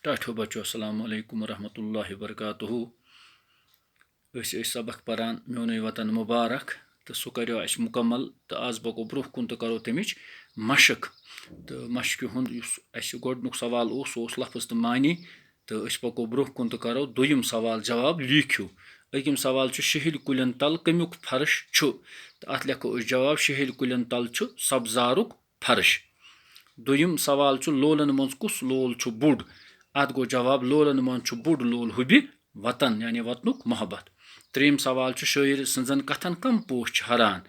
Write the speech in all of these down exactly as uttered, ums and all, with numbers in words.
ٹاٹھیو بچو، السلام علیکم ورحمۃ اللہ وبرکاتہ۔ أسۍ ٲسۍ سبق پران میونُے وطن مبارک، تہٕ سُہ کریو اَسہِ مُکمل، تہٕ آز پکو برونٛہہ کُن تہٕ کرو تَمِچ مشق۔ تہٕ مشقہِ ہُنٛد یُس اَسہِ گۄڈٕنیُک سوال اوس، سُہ اوس لفظ تہٕ معنی، تہٕ أسۍ پکو برونٛہہ کُن تہٕ کرو دوٚیِم سوال جواب۔ لیٖکھِو، أکِم سوال چھُ، شِہِلۍ کُلٮ۪ن تل کمیُک فرش چھُ؟ تہٕ اَتھ لیکھو أسۍ جواب، شِہِلۍ کُلٮ۪ن تل چھُ سبزارُک فرش۔ دوٚیِم سوال چھُ، لولن منٛز کُس لول چھُ بوٚڑ؟ اَتھ گوٚو جواب، لولن منٛز چھُ بوٚڑ لول حُبہِ وطن، یعنی وطنُک محبت۔ ترٛیٚیِم سوال چھُ، شٲعر سٕنٛزن کتھن کم پوش چھِ ہران؟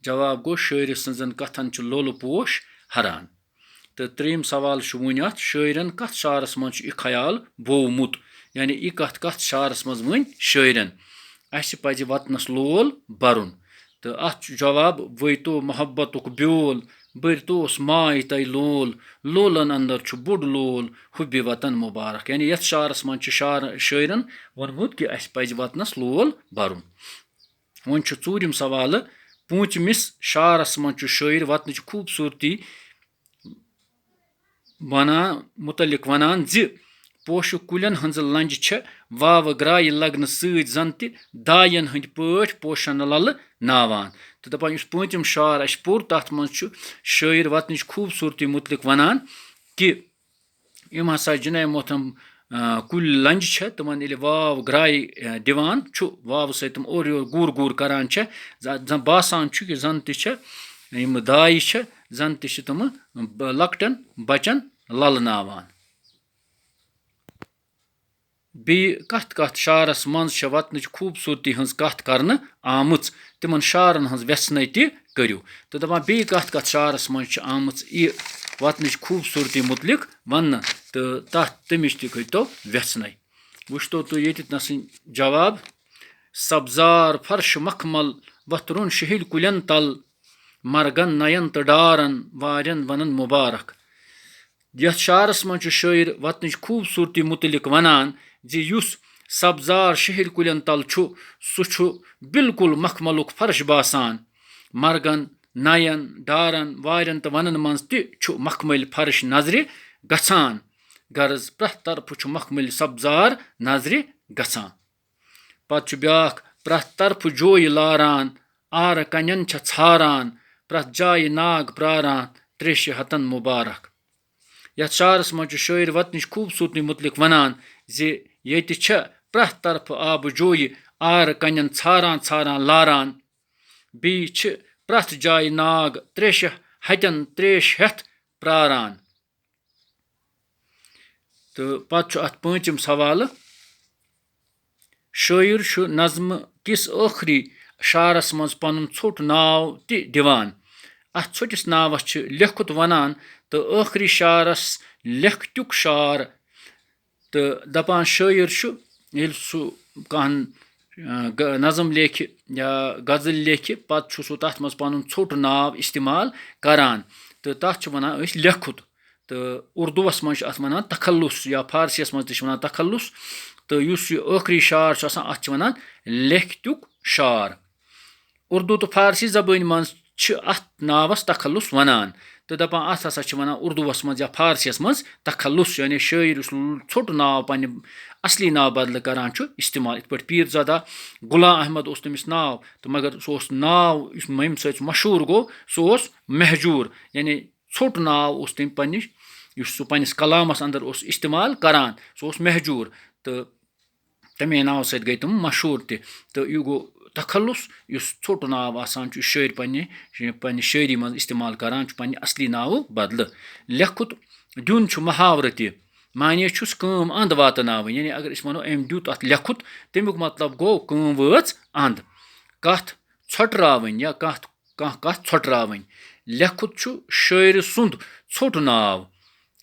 جواب گوٚو، شٲعر سٕنٛزن کتھن چھِ لولہٕ پوش ہران۔ تہٕ ترٛیٚیِم سوال چھُ وۄنۍ اَتھ، شٲعرن کتھ شعرس منٛز چھُ یہِ خیال بوومُت؟ یعنی یہِ کتھ کتھ شعرس منٛز ؤنۍ شٲعرن؟ اَسہِ پزِ وطنس لول برُن۔ تہٕ اَتھ چھُ جواب، ؤیتو محبتُک بیول، بٔرۍتوس ماے تۄہہِ لول، لولن اندر چھُ بوٚڑ لول، حُبہِ وطن مبارک۔ یعنی یَتھ شعرس منٛز چھُ شعر-، شٲعرن ووٚنمُت کہِ اَسہِ پزِ وطنس لول برُن۔ وۄنۍ چھُ ژوٗرِم سوالہٕ، پوٗنٛژمِس شعرس منٛز چھُ شٲعر وطنٕچ خوٗبصوٗرتی وَنان، مُتعلِق وَنان زِ پوشہٕ کُلٮ۪ن ہٕنٛزٕ لنجہِ چھےٚ واوٕ گرٛایہِ لگنہٕ سۭتۍ زَن تہِ داین ہٕنٛدۍ پٲٹھۍ پوشن للہٕ ناوان۔ تہٕ دَپان، یُس پوٗنٛژِم شعر اَسہِ پوٚر، تَتھ منٛز چھُ شٲعر وطنٕچ خوٗبصوٗرتی مُتعلِق وَنان کہِ یِم ہسا جناب محترم، آ، کُلۍ لنجہِ چھےٚ، تِمن ییٚلہِ واو گرٛایہِ، آ، دِوان چھُ، واوٕ سۭتۍ تِم اورٕ یورٕ گوٗر گوٗر کران چھےٚ، ز-، زن باسان چھُ کہِ زن تہِ چھےٚ، یِم دایہِ چھےٚ، زن تہِ چھِ تِمہٕ ب-، لۄکٹٮ۪ن بچن للناوان۔ بیٚیہِ کتھ کتھ شعرس منٛز چھےٚ وطنٕچ خوٗبصوٗرتی ہٕنٛز کتھ کرنہٕ آمٕژ؟ تِمن شعرن ہٕنٛز وٮ۪ژھنَے تہِ کٔرِو۔ تہٕ دَپان، بیٚیہِ کتھ کتھ شعرس منٛز چھِ آمٕژ یہِ وطنٕچ خوٗبصوٗرتی مُتعلِق وننہٕ، تہٕ تتھ تَمِچ تہِ کٔرۍتو وٮ۪ژھنَے۔ وٕچھتو تُہۍ ییٚتہِ نسٕے جواب، سبزار فرش مخمل، وتھرُن شِہِلۍ کُلٮ۪ن تل، مرگن نین تہٕ ڈارن وارٮ۪ن ونن مبارک۔ یتھ شعرس منٛز چھُ شٲعر وطنٕچ خوٗبصوٗرتی مُتعلِق ونان زِ یُس سبزار شِہِلۍ کُلٮ۪ن تل چھُ، سُہ چھُ بالکل مخملُک فرش باسان۔ مرگن، نین، ڈارن، وارٮ۪ن تہٕ ونن منٛز تہِ چھُ مخملۍ فرش نظرِ گژھان۔ غرض، پرٛٮ۪تھ طرفہٕ چھُ مخملۍ سبزار نظرِ گژھان۔ پتہٕ چھُ بیٛاکھ، پرٛٮ۪تھ طرفہٕ جویہِ لاران، آرٕ کنٮ۪ن چھےٚ ژھاران، پرٛٮ۪تھ جایہِ ناگ پراران، تریشہِ ہتن مبارک۔ یتھ شعرس منٛز چھُ شٲعر وطنٕچ خوٗبصوٗرتی مُتعلِق ونان زِ ییٚتہِ چھےٚ پرٛٮ۪تھ طرفہٕ آبہٕ جویہِ، آرٕ کنٮ۪ن ژھاران ژھاران لاران۔ بیٚیہِ چھِ پرٛٮ۪تھ جایہِ ناگ تریشہِ ہتٮ۪ن تریش ہٮ۪تھ پراران۔ تہٕ پتہٕ چھُ اتھ پٲنٛژِم سوالہٕ۔ شٲعر چھُ نظمہِ کِس ٲخری شعرس منٛز پنُن ژھوٚٹ ناو تہِ دِوان۔ اتھ ژھوٚٹِس ناوس چھِ لیٚکھُت ونان، تہٕ ٲخری شعرس لیٚکھتیُک شعر۔ تہٕ دپان، شٲعر چھُ، ییٚلہِ سُہ کانٛہہ، آ، غ-، نظم لیکھِ یا غزل لیکھِ، پتہٕ چھُ سُہ تتھ منٛز پنُن ژھوٚٹ ناو استعمال کران، تہٕ تتھ چھِ ونان أسۍ لیٚکھُت۔ تہٕ اردوٗوَس منٛز چھِ اَتھ وَنان تخلص یا فارسیَس منٛز تہِ چھِ وَنان تخلص۔ تہٕ یُس یہِ ٲخری شعر چھُ آسان، اَتھ چھِ وَنان لیٚکھتیُک شعر۔ اردوٗ تہٕ فارسی زبٲنۍ منٛز چھِ اَتھ ناوَس تخلص وَنان۔ تہٕ دَپان، اَتھ ہسا چھِ وَنان اردوٗوَس منٛز یا فارسیَس منٛز تخلص، یعنی شٲعر یُس ژھوٚٹ ناو پنٛنہِ اَصلی ناو بدلہٕ کران چھُ استعمال۔ یِتھ پٲٹھۍ پیٖر زادہ غلام احمد اوس تٔمِس ناو، تہٕ مگر سُہ اوس ناو یُس ییٚمہِ سۭتۍ سُہ مشہوٗر گوٚو، سُہ اوس مہجوٗر، یعنی ژھوٚٹ ناو اوس تٔمۍ پننِس، یُس سُہ پننِس کلامس اندر اوس استعمال کران، سُہ اوس مہجوٗر، تہٕ تمے ناوٕ سۭتۍ گٔے تِم مشہوٗر تہِ۔ تہٕ یہِ گوٚو تخلص، یُس ژھوٚٹ ناو آسان چھُ، یُس شٲعر پننہِ، پننہِ شٲعری منٛز استعمال کران چھُ پننہِ اصلی ناوٕ بدلہٕ۔ لیٚکھُت دیُن چھُ محاورٕ تہِ، معنی چھُس کٲم اند واتناوٕنۍ، یعنی اگر أسۍ ونو أمۍ دیُت اتھ لیٚکھُت، تمیُک مطلب گوٚو کٲم وٲژ اند۔ کتھ ژھۄٹراوٕنۍ یا کتھ کانٛہہ کتھ ژھۄٹراوٕنۍ۔ لیٚکھُت چھُ شٲعرٕ سُنٛد ژھوٚٹ ناو۔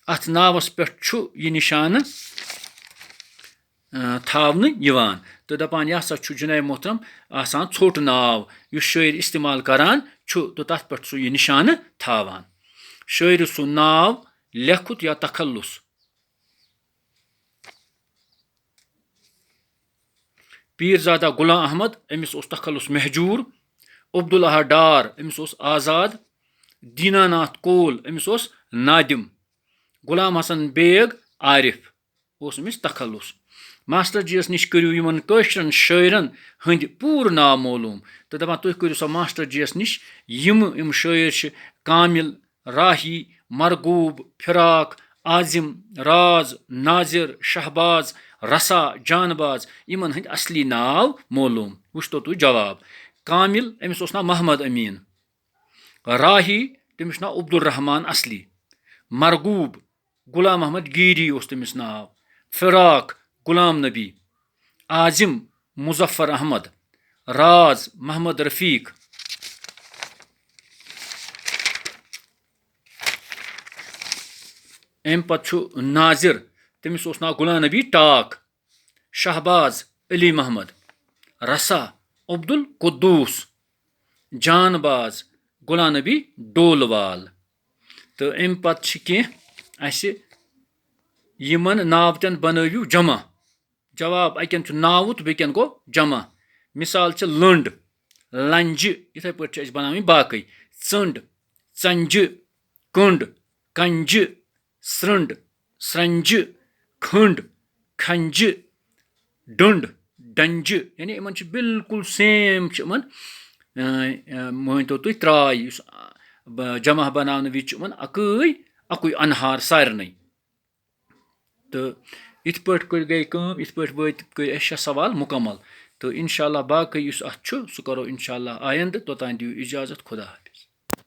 اتھ ناوس پٮ۪ٹھ چھُ یہِ نشانہٕ، آ، تھاونہٕ یِوان۔ تہٕ دپان، یہِ ہسا چھُ جناب محترم آسان ژھوٚٹ ناو، یُس شٲعر استعمال کران چھُ تہٕ تتھ پٮ۪ٹھ چھُ یہِ نشانہٕ تھاوان۔ شٲعرٕ سُنٛد ناو، لیٚکھُت یا تخلص۔ پیٖر زادہ غلام احمد، أمِس اوس تخلص مہجوٗر۔ عبدالاحد ڈار، أمِس اوس آزاد۔ دینا ناتھ کول، أمِس اوس نادم۔ غلام حسن بیگ، عارف۔ اوس أمِس تخلص۔ ماسٹر جی یَس نِش کٔرِو یِمَن کٲشرٮ۪ن شٲعرَن ہٕنٛدۍ پوٗرٕ ناو معلوٗم تہٕ دَپان، تُہۍ کٔرِو سا ماسٹر جی یَس نِش یِم، یِم شٲعر چھِ: کامل، راہی، مرغوب، فراق، عازم، راز، ناظر، شہباز، رسا، جان باز، یِمَن ہٕنٛدۍ اصلی ناو معلوٗم۔ وٕچھتو تُہۍ جواب۔ کامل، أمِس اوس ناو محمد أمیٖن۔ راہی، تٔمِس چھُ ناو عبدالرحمان اصلی۔ مرغوب، غلام محمد گیری اوس تٔمِس ناو۔ فراق، غلام نبی۔ عازم، مظفر احمد۔ راز، محمد رفیق۔ اَمہِ پتہٕ چھُ ناظر، تٔمِس اوس ناو غلام نبی ٹاک۔ شہباز، علی محمد۔ رسا، عبدالقدوس۔ جان باز، غلام نبی ڈولوال۔ تہٕ اَمہِ پتہٕ چھِ کینٛہہ اَسہِ یِمن ناوتن بنٲوِو جمع۔ جواب، اَکٮ۪ن چھُ ناوُت، بیٚکٮ۪ن گوٚو جمع۔ مثال چھِ لٔنٛڈ، لنجہِ، یِتھے پٲٹھۍ چھِ اَسہِ بناوٕنۍ باقٕے۔ ژٔنٛڈ، ژنجہِ، کٔنٛڈ، کنجہِ، سرنٛڈ، سرنجہِ، کھنٛڈ، کھنجہِ، ڈنٛڈ، ڈنجہِ۔ یعنی یِمن چھِ بالکل same چھِ یِمن، اۭں، اۭں، مٲنۍ تو تُہۍ تراے، یُس، اۭں، ب-، جمع بناونہٕ وِزِ چھُ یِمن اکُے، اکُے انہار سارنٕے۔ تہٕ یِتھ پٲٹھۍ کٔر، گٔے کٲم، یِتھ پٲٹھۍ وٲتۍ، کٔرۍ اَسہِ شےٚ سوال مُکمل۔ تہٕ انشاءاللہ باقٕے یُس اَتھ چھُ، سُہ کرو انشاءاللہ آیندٕ۔ توٚتام دِیِو اجازت، خدا حافظ۔